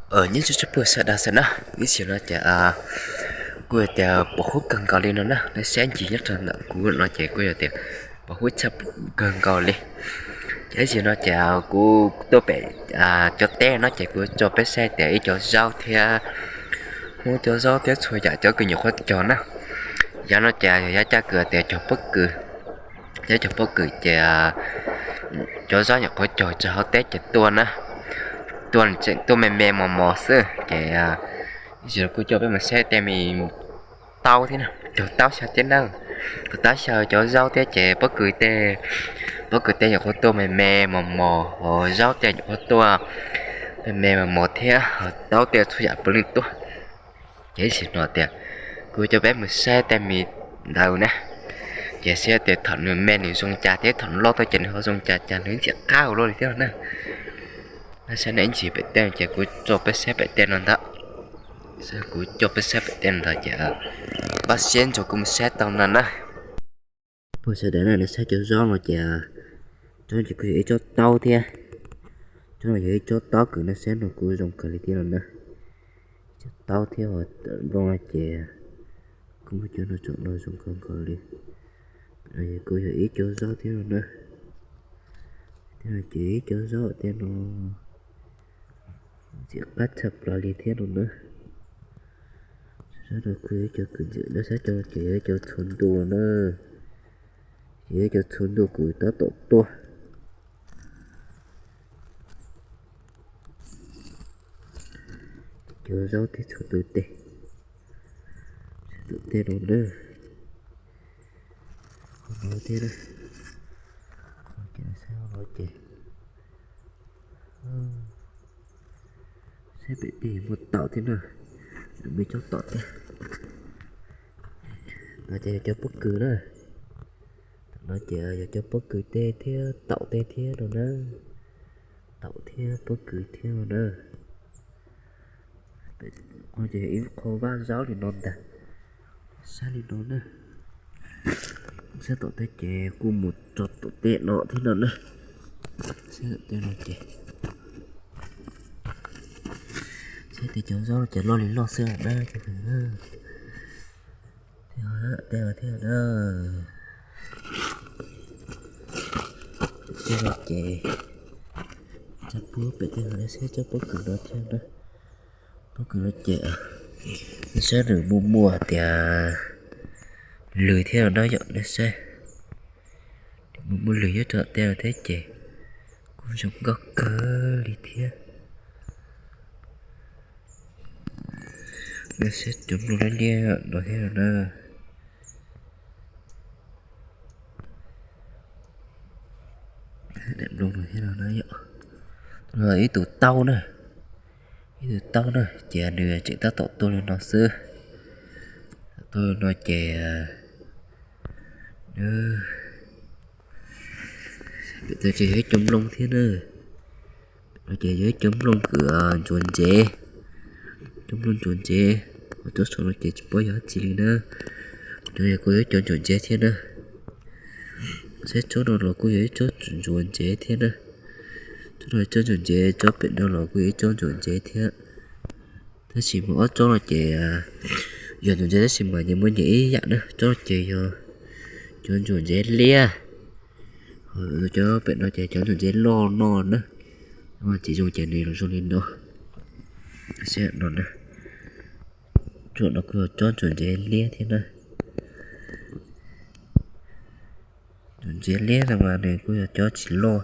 Nyob zoo tsoom phooj ywg sawv daws xwb na, ib zaug no ces kuj yog tias pom huab kawg nkaus li no na, nej saib ntsis nyob rau ntawm kuv no ces kuj yog tias pom huab tshaj kawg nkaus li. Ces ib zaug no ces kuv tuaj pem cov teb no ces kuv tso peb saib tias ib cov zaub thiab, ib cov zaub thiab txhua yam cov kws nyuam qhuav cog na. Yav no ces yog yav caj kws tias cog pob kws, thiab cog pob kws ces cov zaub nyuam qhuav cog tso hauv teb ces tuaj na, tuaj tseem tuaj me me mos mos xwb ces ib zaug kuj coj peb mus saib tej me taub thiab, cog taub xyaw thiab na, cog taub xyaw cov zaub thiab ces pob kws tej, pob kws tej nyuam qhuav tuaj me me mos mos, ho zaub tej nyuam qhuav tuaj me me mos mos thiab, ho taub tej txhua yam puav leej tuaj. Ces ib zaug no tias kuv coj peb mus saib tej me ntawd na, ces saib tias thaum nws me nws zoo cas thiab thaum nws loj tuaj ces nws ho zoo cas, cas nws ntxim qab ua luaj li thiab no na. Nej saib na, ib ntsis pem teb ces kuv coj peb saib pem teb no ntag. Kuv coj peb saib pem teb no ntag ces pab siab ntso kuv mus saib tau no na. Phooj ywg sawv daws na, nej saib cov zaub no ces tsob no ces kuj yog ib tsob taub thiab, tsob no yog ib tsob taub kws nej saib no kuj zoo kawg li thiab no na. Cov taub thiab ho nplooj no ces kuj muaj cov no tsoom no zoo kawg nkaus li. Kuj yog ib cov zaub thiab no na. Thiab no ces ib cov zaub thiab no, ntxim qab tshaj plaws li thiab no na. Sab no kuj yog ib cov kws ntxim, nej saib cov no ces yog ib cov txhuv ntuj na, ces yog ib cov txhuv ntuj kws tab tom tuaj. Cov zaub thiab txhuv ntuj tej, txhuv ntuj tej no na, qhov no thiab na, qhov no ces, saib pem tej muaj taum thiab na, muaj cov taum thiab. No ces yog cov pob kws na, no ces yog cov pob kws tej thiab taum tej thiab no na, taum thiab pob kws thiab no na. Ces yog ib qho vaj zaub li no ntag, saib li no na. Saib tom tej ces kuj mus rau tom tej no thiab no na. Saib tom tej no ces, saib tej cov zaub ces loj li loj xwb na. Tej no thiab na, tej no ces, tsob pob kws pem tej no, saib tsob pob kws no thiab na. Pob kws no ces, saib nws muaj muaj tias lws thiab no na yom, nej saib. Muaj muaj lws nyob rau tej no thiab ces kuj zoo nkauj kawg li thiab. Nej saib cov nplooj liab liab no thiab no na. Daim nplooj no thiab no na yom. Ib tug taub na, ib tug taub na ces nws tseem tab tom tuaj li no xwb. Tuaj li no ces, pem tod ces yog ib cov nplooj thiab na. No ces yog ib cov nplooj kws ntsuav ntsev, cov nplooj ntsuav ntsev. Ho tsob saum no ces tsis paub yog dab tsi li na. No yog kuj yog ib cov ntsuav ntsev thiab na. Saib tsob no los kuj yog ib tsob ntsuav ntsev thiab na. Tsob no tsob ntsuav ntsev, tsob pem no los kuj yog ib tsob ntsuav ntsev thiab. Tab sis mas ob tsob no ces yog ntsuav ntsev tab sis mas nyias muaj nyias ib yam na. Tsob no ces yog cov ntsuav ntsev liab, ho cov pem no ces cov ntsuav ntsev loj no na. Tsis zoo ces nws los zoo li no. Saib no na, tsob no kuj yog tsob ntsuav ntsev liab thiab na. Ntsuav ntsev liab no mas nws kuj yog cov tsis loj.